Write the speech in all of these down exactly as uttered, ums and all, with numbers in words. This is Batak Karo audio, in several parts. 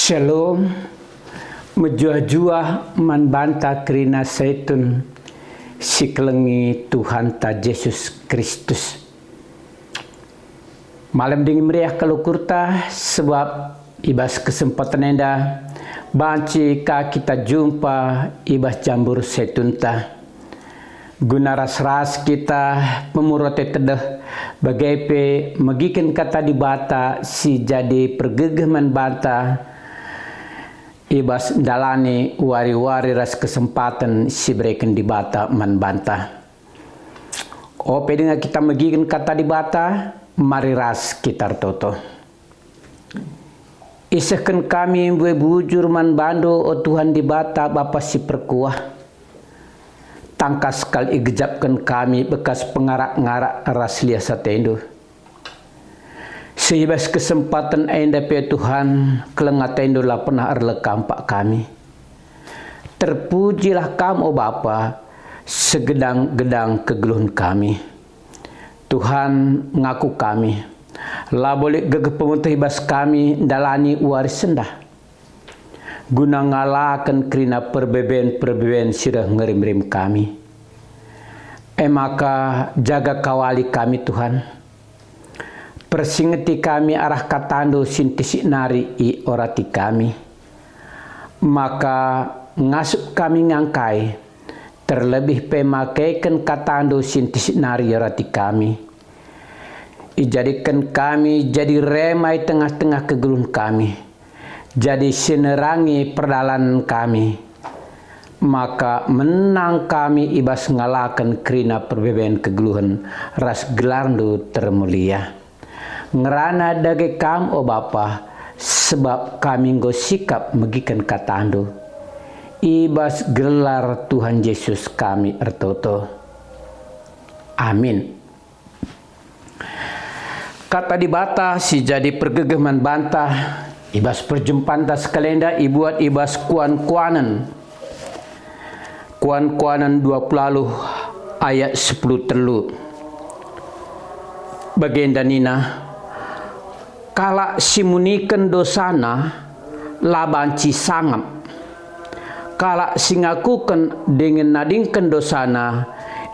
Shalom, mejuah-juah man banta kerina Saitun si kelengi Tuhanta Jesus Kristus. Malem dingin meriah kal ukurta, sebab i bas kesempaten enda banci ka kita jumpa i bas jambur Saitunta. Guna ras-ras kita pemuroti tedeh, bage pe megiken Kata Dibata si jadi pergegeh man banta i bas ndalani wari-wari ras kesempaten si ibereken Dibata man banta. Ope denga kita megiken Kata Dibata, mari ras kita ertoto. Isehken kami mbue bujur man baNdu, o Tuhan Dibata, Bapa si perkuah. Tangkas kal igejapken kami bekas pengarak-ngarak ras lias ateNdu. Seh i bas kesempaten enda pe, Tuhan, keleng ateNdu la pernah erlekampak kami. Terpujilah Kam, o Bapa, segedang-gedang kegeluhen kami. Tuhan, ngaku kami, labo lit gegeh pemeteh i bas kami ndalani wari sendah, guna ngalaken kerina perbeben-perbeben si reh ngerim-rim kami. E maka, jaga kawali kami, Tuhan. Persingeti kami arah KataNdu si ntisik nari iorati kami. Maka ngasup kami ngangkai, terlebih pe makeken KataNdu si ntisik nari iorati kami. Ijadiken kami jadi rema i tengah-tengah kegeluhen kami, jadi si nerangi perdalanen kami. Maka menang kami i bas ngalaken kerina perbeben kegeluhen ras gelarNdu termulia. Ngerana dage Kam, o Bapa, sebab kami enggo sikap megiken KataNdu. I bas gelar Tuhan Jesus kami ertoto. Amin. Kata Dibata si jadi pergegeh man banta i bas perjumpanta sekalenda ibuat i bas Kuan-kuanen. Kuan-kuanen dua puluh ayat sepuluh telu. Bagenda nina, "Kalak si muniken dosana la banci sangap. Kalak si ngakuken dingen nadingken dosana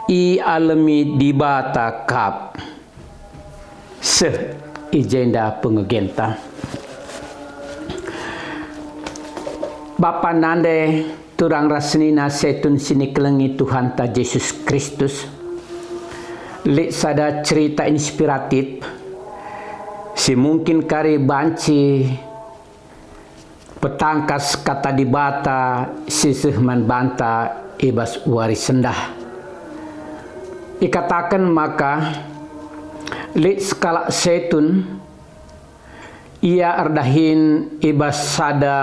ialemi Dibata kap." Seh i jenda pengegenta. Bapa nande, turang ras senina Saitun si nikelengi Tuhanta Jesus Kristus, lit sada cerita inspiratif si mungkin kari banci petangkas Kata Dibata si seh man banta i bas wari sendah. Ikataken maka lit sekalak Saitun, ia erdahin i bas sada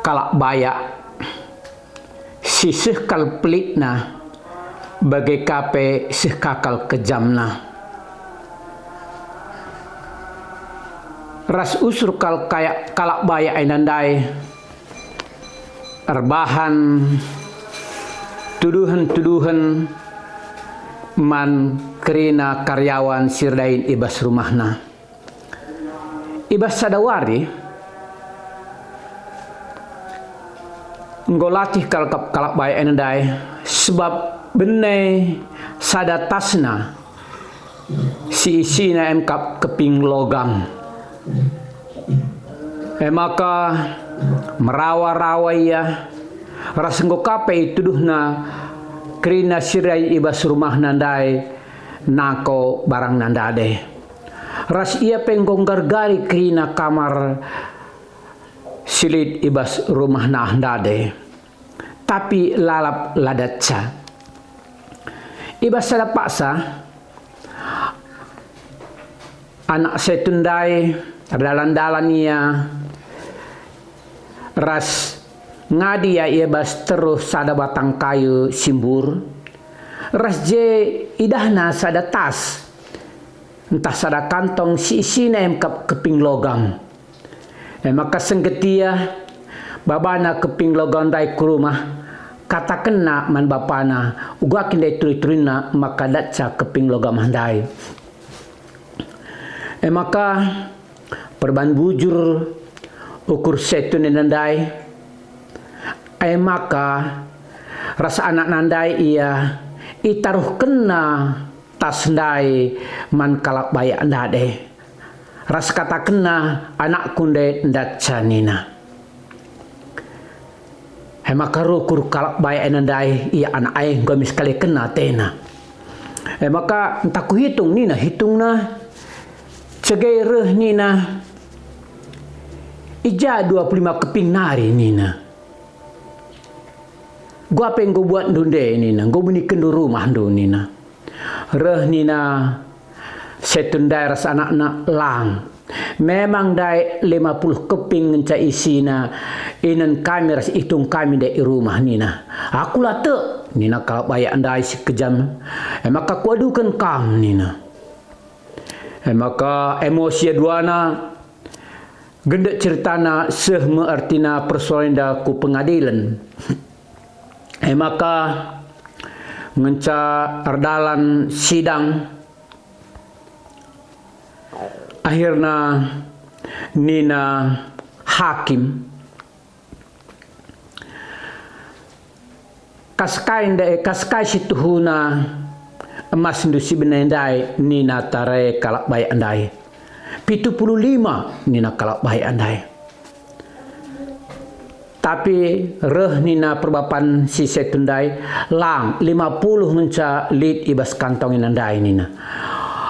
kalak bayak. Si seh kal pelitna, bage ka pe seh ka kal kejamna. Ras usur kal kayak kalak bayak enda ndai erbahan tuduhen-tuduhen man kerina karyawan si erdahin i bas rumahna. I bas sada wari, enggo latih kal kap kalak bayak enda ndai, sebab bene sada tasna si isina emkap keping logam. E maka merawa-rawa ia, ras enggo ka pe ituduhna kerina si erdahin i bas rumahna ndai nangko barangna ndade. Ras ia pe enggo nggargari kerina kamar si lit i bas rumahna ndade, tapi lalap la datca. I bas sada paksa, anak Saitun ndai erdalan-dalan ia ras ngadi ia i bas teruh sada batang kayu si mbur, ras je idahna sada tas ntah sada kantong si isina emkap keping logam. E maka sengget ia babana keping logam ndai ku rumah, katakenna man bapana, uga kin ndai turi-turina maka datca keping logam ndai. E maka perban bujur ukur Setun enda ndai. E maka ras anakna ndai ia itaruhkenna tas ndai man kalak bayak ndai, ras katakenna, "Anakku ndai ndatca," nina. E maka rukur kalak bayak enda ndai, ia anak e enggo mis kalekenna atena. E maka ntah kuhitung nina hitungna, cege reh nina, "I ja dua puluh lima keping nari," nina. "Enggo pe enggo buatndu nde," nina, "enggo munikenndu rumahndu," nina. Reh nina Setun ndai ras anakna, "Lang. Memang ndai lima puluh keping ngenca isina inen kami ras itung kami ndai i rumah," nina. "Aku la tek," nina kalak bayak ndai si kejam. "E maka kuaduken kam," nina. E maka emosi ia duana, gendek ceritana seh me ertina persoal enda ku pengadilen. E maka ngenca erdalan sidang, akhirna nina hakim, "Kas kai ndai, kas kai si tuhuna emasndu si bene ndai?" nina tare kalak bayak ndai. "Pitu puluh lima," nina kalak bayak ndai. Tapi reh nina perbapan si Setun ndai, "Lang, lima puluh ngenca lit i bas kantongna ndai," nina.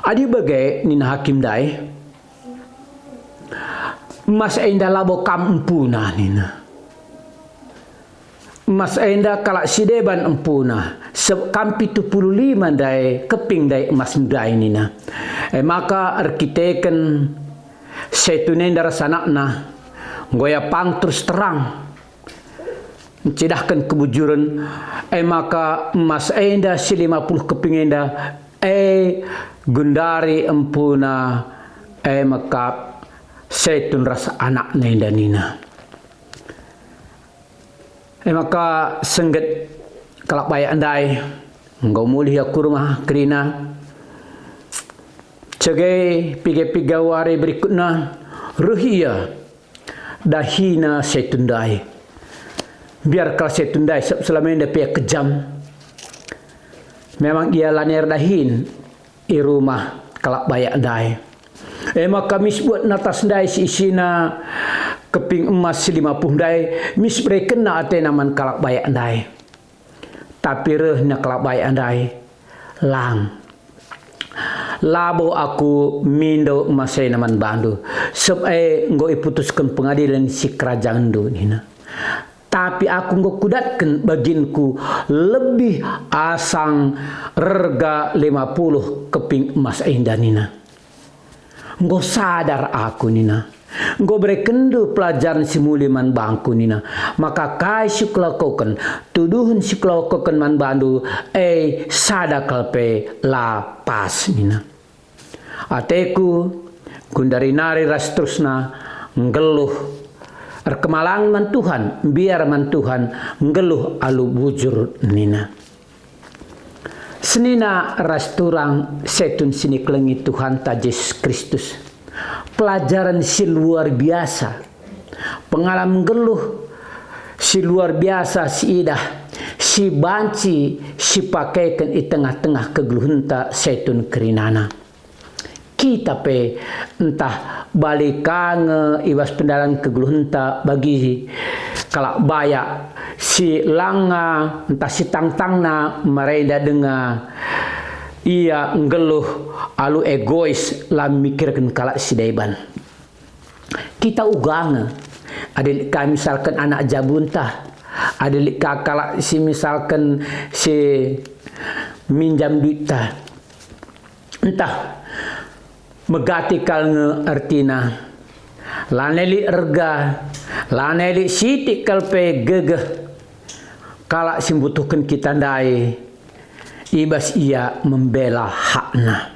"Adi bage," nina hakim ndai, "emas enda labo kam empuna," nina. "Emas enda kalak si deban empuna, sebab kam pitu puluh lima ndai keping ndai emas ndai," nina. E maka erkiteken Setun enda ras anakna enggo ia pang terus terang ncidahken kebujuren, e maka emas enda si lima puluh keping enda, e gundari empuna, e mekap Setun ras anakna enda nina. E maka sengget kalak bayak ndai enggo mulih ia ku rumah kerina. Cege piga-piga wari berikutna reh ia dahina Setun ndai. Mbiar kal Setun ndai, sebab selama enda pe ia kejam. Memang ia lanai erdahin i rumah kalak bayak ndai. E maka mis buatna tas ndai si isina keping emas si lima puluh ndai, mis berekenna atena man kalak bayak ndai. Tapi reh nina kalak bayak ndai, "Lang, labo aku mindo emas enda man bandu, sebab e enggo iputusken pengadilen si kerajanndu," nina. "Tapi aku enggo kudatken baginku lebih asang rerga lima puluh keping emas enda," nina. "Enggo sadar aku," nina. "Enggo berekenndu pelajaren si muli man bangku," nina. "Maka kai si kulakoken, tuduhen si kulakoken man bandu, e sada kal pe la pas," nina. "Ateku gundari nari ras terusna nggeluh erkemalangen man Tuhan, mbiar man Tuhan, nggeluh alu bujur," nina. Senina ras turang Setun si nikelengi Tuhanta Jesus Kristus. Pelajaren si luar biasa, pengalamen nggeluh si luar biasa siidah, si banci sipakeken i tengah-tengah kegeluhenta Setun kerinana. Kita pe ntah bali ka nge i bas pendalan kegeluhenta bagi kalak bayak si langa ntah si tangtangna merenda denga ia nggeluh alu egois, la mikirken kalak si deban. Kita uga nge, adi lit ka misalken anak jabunta, adi lit ka kalak si misalken si minjam duitta, ntah megati kal nge ertina. Lanai lit erga, lanai lit sitik kal pe gegeh kalak si mbutuhken kita ndai, i bas ia membela hakna.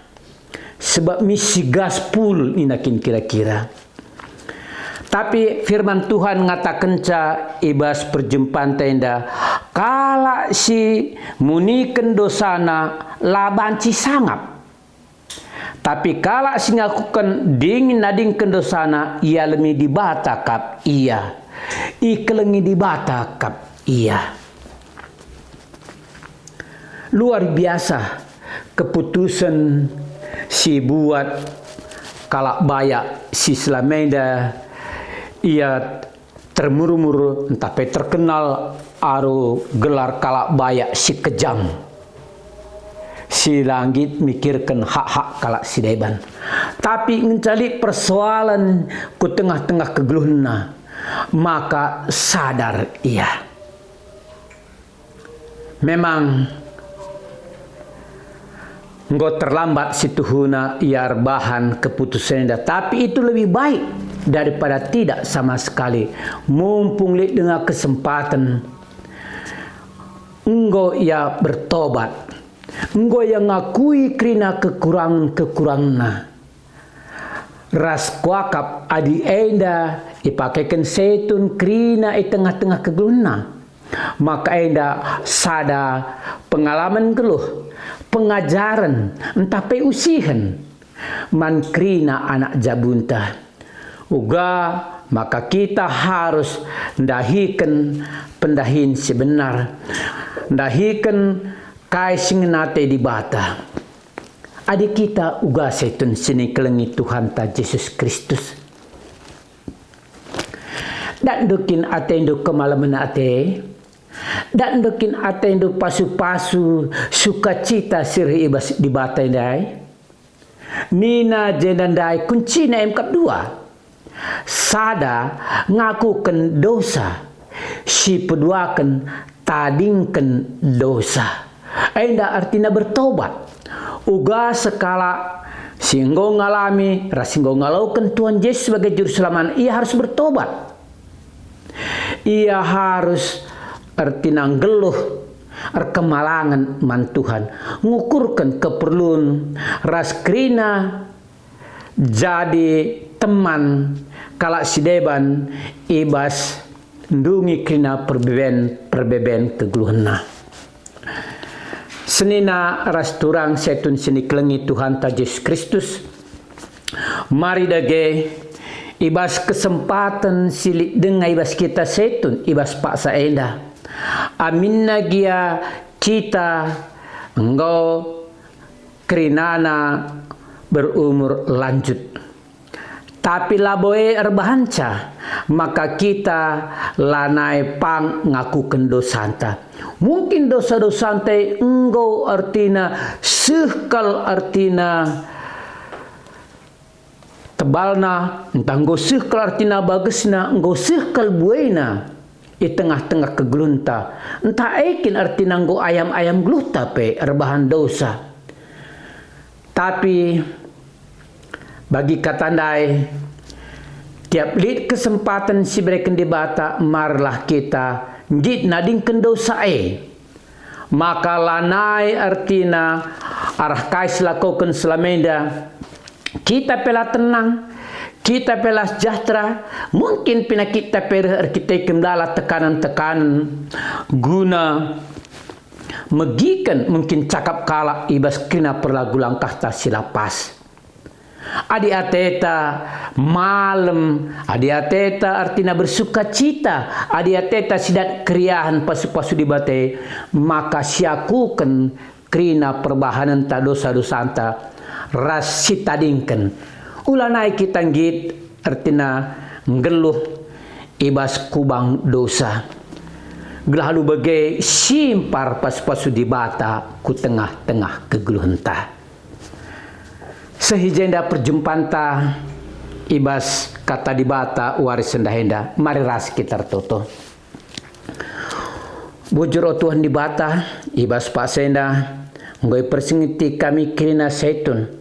Sebab misi gaspul nina kin kira-kira. Tapi firman Tuhan ngatakenca i bas perjumpanta enda, kalak si muniken dosana la banci sangap. Tapi kalak si ngakuken dingen nadingken dosana, ialemi Dibata kap ia. Ikelengi Dibata kap ia. Luar biasa keputusen si buat kalak bayak si selama enda ia termurmur ntah pe terkenal alu gelar kalak bayak si kejam, si la nggit mikirken hak-hak kalak si deban. Tapi ngenca lit persoalen ku tengah-tengah kegeluhenna, maka sadar ia. Memang enggo terlambat situhuna ia erbahan keputusen enda, tapi itu lebih baik daripada tidak sama sekali. Mumpung lit denga kesempaten, enggo ia bertobat, enggo ia ngakui kerina kekurangen-kekurangenna. Ras kuakap adi enda ipakeken setun kerina i tengah-tengah kegeluhenna, maka enda sada pengalaman nggeluh, pengajaren, ntah pe usihen man kerina anak jabunta. Uga maka kita harus ndahiken pendahin si benar, ndahiken kai si ngena ate Dibata. Adi kita uga setun si nikelengi Tuhanta Jesus Kristus, datndu kin atendu kemalemen ate? Datndu kin atendu pasu-pasu sukacita si reh i bas Dibata ndai? Nina jenda ndai kuncina em kap dua. Sada ngakuken dosa, si peduaken tadingken dosa. Enda artina bertobat. Uga sekalak si enggo ngalami ras si enggo ngaloken Tuhan Jesus sebagai Juru Selamat, ia harus bertobat. Ia harus ertina nggeluh erkemalangen man Tuhan, ngukurken keperlun ras kerina jadi teman kalak si deban i bas ndungi kerina perbeben-perbeben kegeluhenna. Senina ras turang setun si nikelengi Tuhanta Jesus Kristus, mari dage i bas kesempaten si lit denga i bas kita setun i bas paksa enda. Aminna gia kita enggo kerinana berumur lanjut. Tapi labo e erbahanca maka kita lanai pang ngakuken dosanta. Mungkin dosa-dosanta e enggo ertina seh kal ertina tebalna, ntah enggo seh kal ertina bagesna, enggo seh kal buena i tengah-tengah kegeluhenta, ntah e kin ertina enggo ayam-ayam geluhta pe erbahan dosa. Tapi bagi kata ndai, tiap lit kesempaten si ibereken Dibata, marilah kita nggit nadingken dosa e. Maka lanai ertina arah kai si lakoken selama enda, kita pe la tenang, kita pe la sejahtera, mungkin pe kita pe reh erkiteken dalan tekanen-tekanen guna megiken mungkin cakap kalak i bas kerina perlagu langkahta si la pas. Adi ateta malem, adi ateta ertina bersukacita, adi ateta sidat keriahen pasu-pasu Dibata, maka siakuken kerina perbahanenta dosa-dosanta ras sitadingken. Ulanai kita nggit ertina nggeluh i bas kubang dosa, gelah alu bage simpar pasu-pasu Dibata ku tengah-tengah kegeluhenta. Seh i jenda perjumpanta i bas Kata Dibata wari sendah enda. Mari ras kita ertoto. Bujur, o Tuhan Dibata, i bas paksa enda enggo ipersingeti kami kerina setun,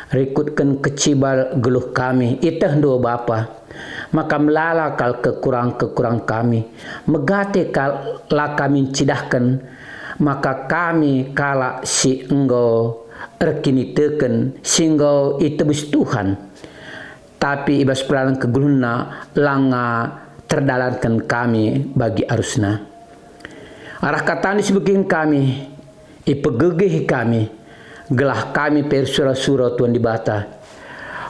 rikutken kecibal geluh kami. IetehNdu, o Bapa, maka melala kal kekurang-kekurang kami, megati kal la kami ncidahken, maka kami kalak si enggo erkiniteken, si enggo itebus Tuhan, tapi i bas perdalan kegeluhenna langa terdalanken kami bagi arusna. Arah kataNdu si begiken kami, ipegegehi kami, gelah kami pe ersura-sura Tuhan Dibata,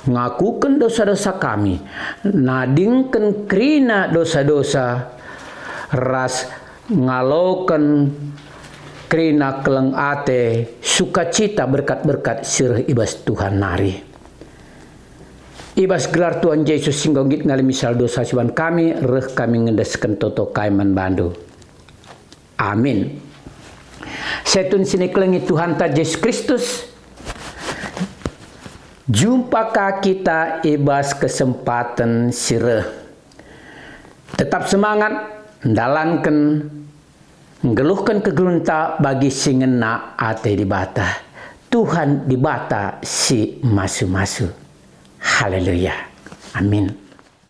ngakuken dosa-dosa kami, nadingken kerina dosa-dosa, ras ngaloken kerina keleng ate, sukacita berkat-berkat si reh i bas Tuhan nari. I bas gelar Tuhan Jesus si enggo nggit ngalemi sala dosa si ban kami, reh kami ngendesken toto kai man bandu. Amin. Setun si nikelengi Tuhanta Jesus Kristus, jumpa ka kita i bas kesempaten si reh. Tetap semangat, ndalanken, nggeluhken kegeluhenta bagi si ngena ate Dibata. Tuhan Dibata si masu-masu. Haleluya. Amin.